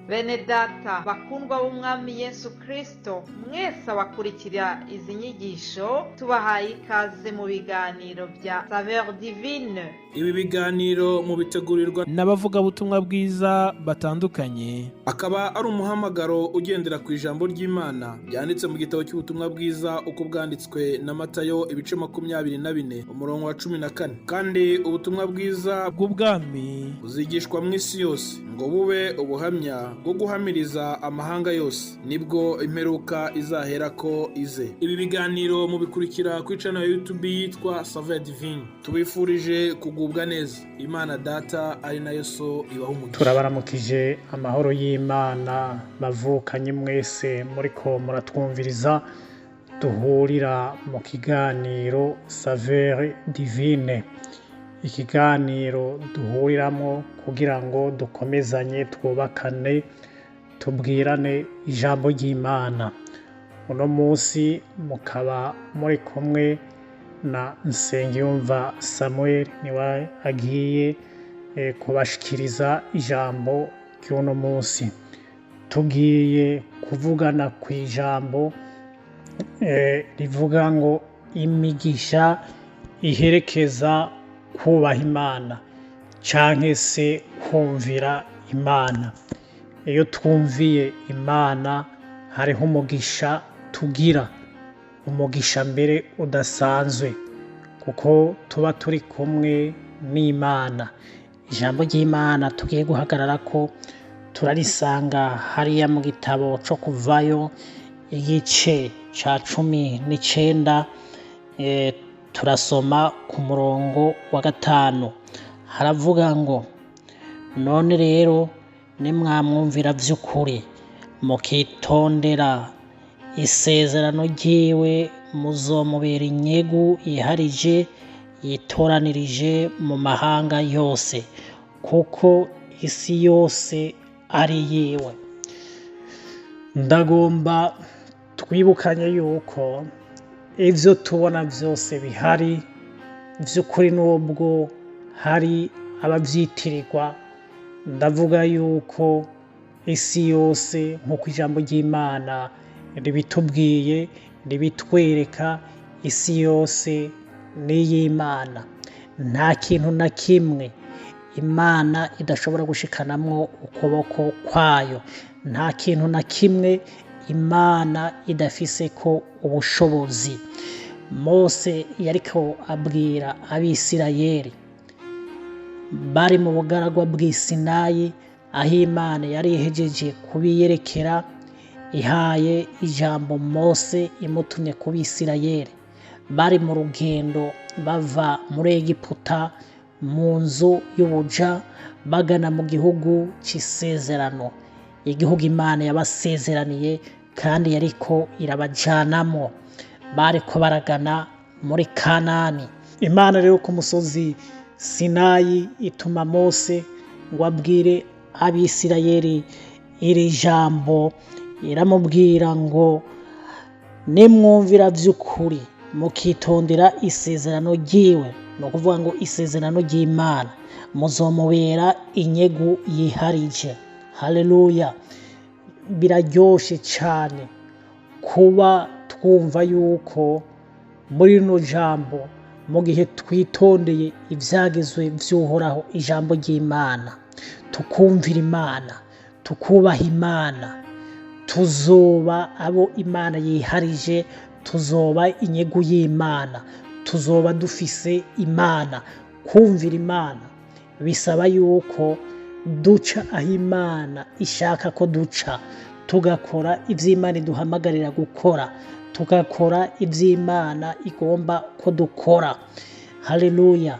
Bene data bakundwa b'Umwami Yesu Kristo, mwese abakurikira izi nyigisho, tubahaye ikaze mu biganiro bya Saveur Divine. Ibi biganiro mubitegurirwa n'abavugabutumwa bwiza batandukanye. Akaba ari umuhamagaro ugendera ku ijambo ry'Imana ryanditse mu gitabo cy'ubutumwa bwiza uko bwanditswe na Matayo, ibice 24, umurongo wa 14. Kandi ubutumwa bwiza bw'ubwami buzigishwa mu isi yose ngo bube ubuhamya bwo guhamiriza amahanga yose, nibwo imperuka izaherako ize. Ibi biganiro mubikurikira ku channel ya YouTube yitwa Saveur Divine. Tubifurije kugubwa neza. Imana Data ari nayo So ibaha umugisha. Turabaramukije, amahoro y'Imana bavukanye mwese muriko muratwumviriza, duhurira mu kiganiro Saveur Divine, ikiganiro duhuriramo kugira ngo dukomezanye, twubakane, tubwirane ijambo ry'Imana. Uno munsi mukaba muri kumwe na Nsengiyumva Samuel, niwe agiye kubashikiriza ijambo ry'uno munsi. Tugiye kuvugana ku ijambo rivuga ngo imigisha iherekeza kubaha Imana canke se kumvira Imana. Iyo twumviye Imana hariho umugisha tugira, umugisha mbere udasanzwe, kuko tuba turi kumwe n'Imana. Ijambo ry'Imana tugiye guhagarara ko turarisanga hariya mu gitabo co Kuvayo, igice ca 19, turasoma ku murongo wa 5. Haravuga ngo: "None rero nimwamwumvira vy'ukuri, mukitondera isezerano ryiwe, muzomubera inyegu yiharije yitoranirije mu mahanga yose, kuko isi yose ari yiwe." Ndagomba twibukanye yuko ivyo tubona vyose bihari vy'ukuri, n'ubwo hari abavyitirirwa. Ndavuga yuko isi yose, nk'uko ijambo ry'Imana ribitubwiye, ribitwereka, isi yose n'iy'Imana. Nta kintu na kimwe Imana idashobora gushikanamwo ukuboko kwayo, nta kintu na kimwe Imana idafise ko ubushobozi. Mose yariko abwira Abisirayeli bari mu bugaragwa bw'Isinayi, aho Imana yari ihejeje kubiyerekera, ihaye ijambo Mose imutumye ku Bisirayeli. Bari mu rugendo bava muri Egiputa mu nzu y'ubuja, bagana mu gihugu c'isezerano, igihugu Imana yabasezeraniye kandi yariko irabajanamo. Bariko baragana muri Kanani. Imana rero ku musozi Sinayi ituma Mose ngo abwire Abisirayeli iri jambo. Iramubwira ngo: "Nimwumvira vy'ukuri, mukitondera isezerano ryiwe," ni ukuvuga ngo isezerano ry'Imana, "muzomubera inyegu yiharije." Haleluya! Biraryoshe cane kuba twumva yuko muri rino jambo, mu gihe twitondeye ivyagezwe vy'Uhoraho, ijambo ry'Imana, tukumvira Imana, tukubaha Imana, tuzoba abo Imana yiharije, tuzoba inyegu y'Imana, tuzoba dufise Imana. Kumvira Imana bisaba yuko duca aho Imana ishaka ko duca, tugakora ivyo Imana iduhamagarira gukora, tugakora ivyo Imana igomba ko dukora. Haleluya!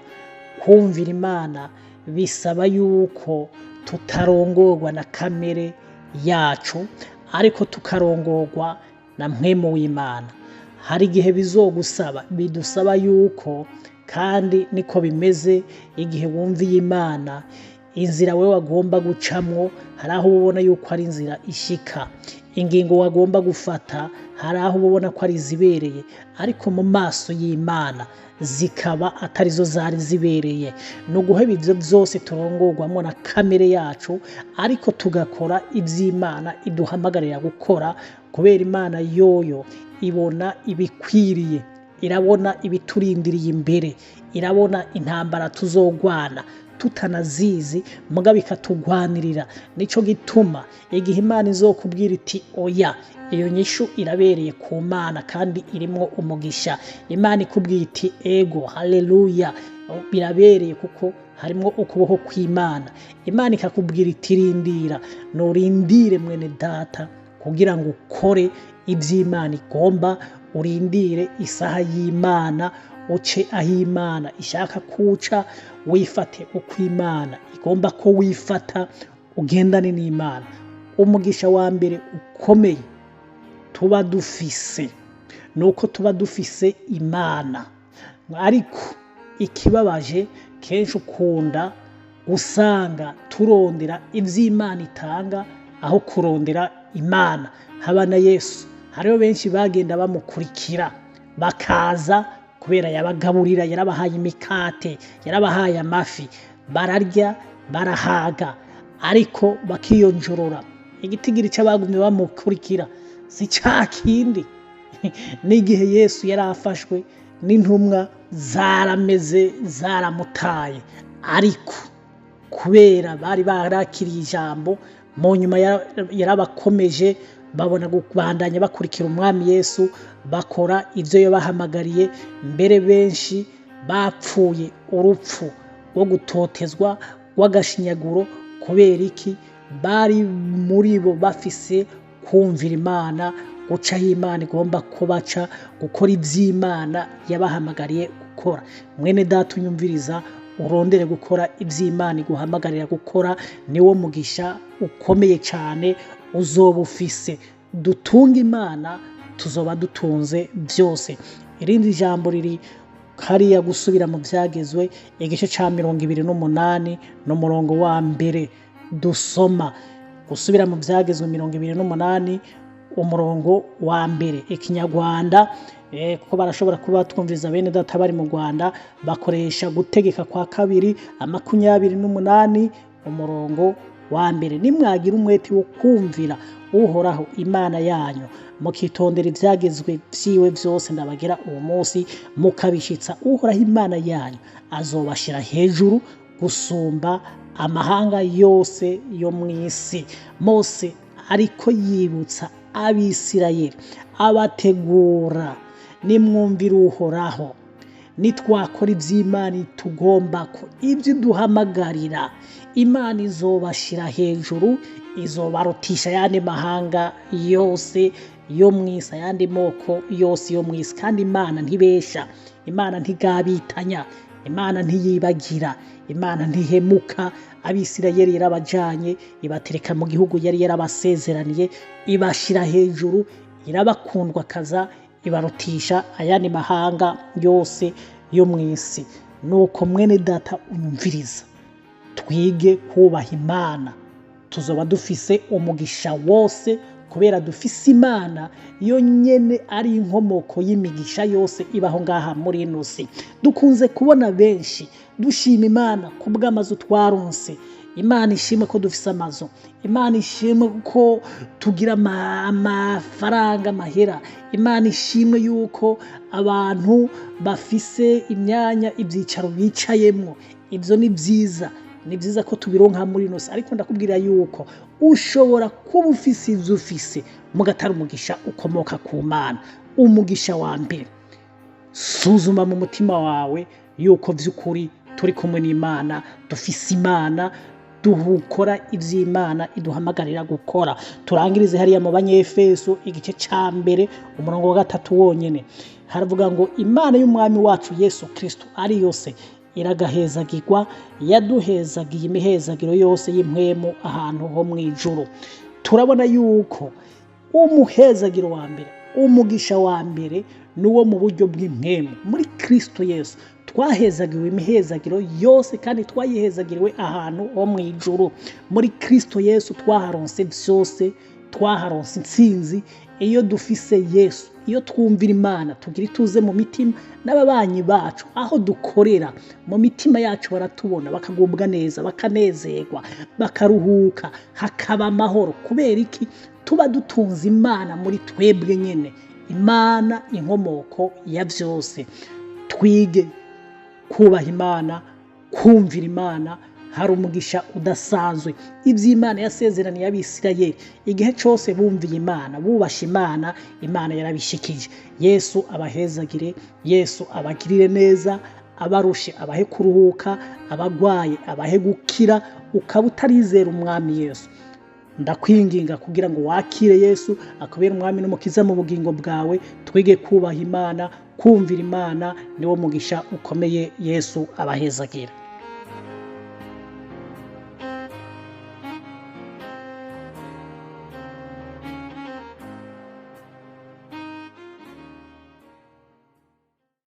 Kumvira Imana bisaba yuko tutarongorwa na kamere yacu, ariko tukarongorwa na mpwemu w'Imana. Hari igihe bizogusaba, bidusaba yuko, kandi niko bimeze, igihe wumviye Imana. Inzira wewe wagomba gucamwo hari aho ubona yuko ari inzira ishika, ingingo wagomba gufata hari aho ubona ko ari izibereye, ariko mu maso y'Imana zikaba atarizo zari zibereye. Ni uguheba ivyo vyose turongorwamwo na kamere yacu, ariko tugakora ivy'Imana iduhamagarira gukora, kubera Imana yoyo ibona ibikwiriye, irabona ibiturindiriye imbere, irabona intambara tuzogwana tutanazizi, mugabo ikatugwanirira. Nico gituma igihe Imana izokubwira iti oya, iyo nyishu irabereye ku Mana kandi irimwo umugisha. Imana ikubwiye iti ego, haleluya, birabereye kuko harimwo ukuboko kw'Imana. Imana ikakubwira iti rindira, nurindire mwene data kugira ngo ukore ivy'Imana igomba, urindire isaha y'Imana, uce aho Imana ishaka kuca, wifate uko Imana igomba ko wifata, ugendane n'Imana. Umugisha wa mbere ukomeye tuba dufise nuko tuba dufise Imana. Ariko ikibabaje kenshi ukunda usanga turondera ivy'Imana itanga aho kurondera Imana. Haba na Yesu, hariho benshi bagenda bamukurikira bakaza kubera yabagaburira, yarabahaye imikate, yarabahaye amafi, bararya barahaga, ariko bakiyonjorora. Igitigiri c'abagumye bamukurikira si ca kindi. N'igihe Yesu yari afashwe n'intumwa zarameze zaramutaye, ariko kubera bari barakiriye ijambo, mu nyuma yarabakomeje, babona kubandanya bakurikira umwami Yesu, bakora ivyo yabahamagariye. Mbere benshi bapfuye urupfu rwo gutotezwa rw'agashinyaguro. Kubera iki? Bari muri bo bafise kumvira Imana, guca aho Imana igomba kubaca, gukora ivy'Imana yabahamagariye gukora. Mwene data unyumviriza, urondere gukora ivy'Imana iguhamagarira gukora, niwo mugisha ukomeye cane uzoba ufise. Dutunge Imana tuzoba dutunze vyose. Irindi jambo riri hariya gusubira mu vyagezwe igice ca 28 n'umurongo wa mbere dusoma. Gusubira mu vyagezwe 28 umurongo wa mbere. Ikinyarwanda, kuko barashobora kuba twumviriza bene data bari mu Rwanda, bakoresha gutegeka kwa kabiri 28 umurongo wa mbere. Nimwagira umwete wo kumvira Uhoraho Imana yanyu, mukitondera ivyagezwe vyiwe vyose ndabagira uwo munsi, mukabishitsa, Uhoraho Imana yanyu azobashira hejuru gusumba amahanga yose yo mw'isi. Mose ariko yibutsa Abisirayeli, abategura, nimwumvira Uhoraho, nitwakora ivy'Imana itugomba ko ivyo iduhamagarira, Imana izobashira hejuru, izobarutisha ayandi mahanga yose yo mw'isi, ayandi moko yose yo mw'isi. Kandi Imana ntibesha, Imana ntigabitanya, Imana ntiyibagira, Imana ntihemuka. Abisirayeli yarabajanye, ibatereka mu gihugu yari yarabasezeraniye, ibashira hejuru, irabakundwakaza, ibarutisha ayandi mahanga yose yo mw'isi. Nuko mwene data unyumviriza, twige kubaha Imana, tuzoba dufise umugisha wose, kubera dufise Imana yo nyene ari inkomoko y'imigisha yose ibaho ngaha muri ino si. Dukunze kubona benshi dushima Imana kubw'amazu twaronse. Imana ishimwe ko dufise amazu, Imana ishimwe ko tugira amafaranga, amahera, Imana ishimwe yuko abantu bafise imyanya, ivyicaro bicayemwo. Ivyo ni vyiza, ni vyiza ko tubironka muri ino si, ariko ndakubwira yuko ushobora kuba ufise ivyo ufise mugatari umugisha ukomoka ku Mana. Umugisha wa mbere, suzuma mu mutima wawe yuko vy'ukuri turi kumwe n'Imana, dufise Imana, dukora ivy'Imana iduhamagarira gukora. Turangirize hariya mu Banyefeso igice ca mbere umurongo wa 3 wonyene, haravuga ngo Imana y'umwami wacu Yesu Kristo ari yose iragahezagirwa, yaduhezagiye imihezagiro yose y'impwemu ahantu ho mw'ijuru. Turabona yuko umuhezagiro wa mbere, umugisha wa mbere nuwo mu buryo bw'impwemu muri Kristo Yesu. Twahezagiwe imihezagiro yose kandi twayihezagiriwe ahantu ho mu ijuru muri Kristo Yesu. Twaharonse byose, twaharonse intsinzi. Iyo dufise Yesu, iyo twumvira Imana, tugira ituze mu mitima, n'ababanyi bacu, aho dukorera, mu mitima yacu baratubona bakagubwa neza, bakanezerwa, bakaruhuka, hakaba amahoro. Kubera iki? Tuba dutunze Imana muri twebwe nyine, Imana inkomoko ya byose. Twige kubaha Imana, kumvira Imana, hari umugisha udasanzwe. Iby'Imana yasezeraniye Abisirayeli, igihe cyose bumviye Imana, bubasha Imana, Imana yarabishikije. Yesu abahezagire, Yesu abagirire neza, abarushe abahe kuruhuka, abagwaye abahe gukira. Ukaba utarizera Umwami Yesu, ndakwinginga kugira ngo wakire Yesu akubere Umwami n'Umukiza mu bugingo bwawe. Twige kubaha Imana, kumvira Imana, niwo mugisha ukomeye. Yesu abahezagira.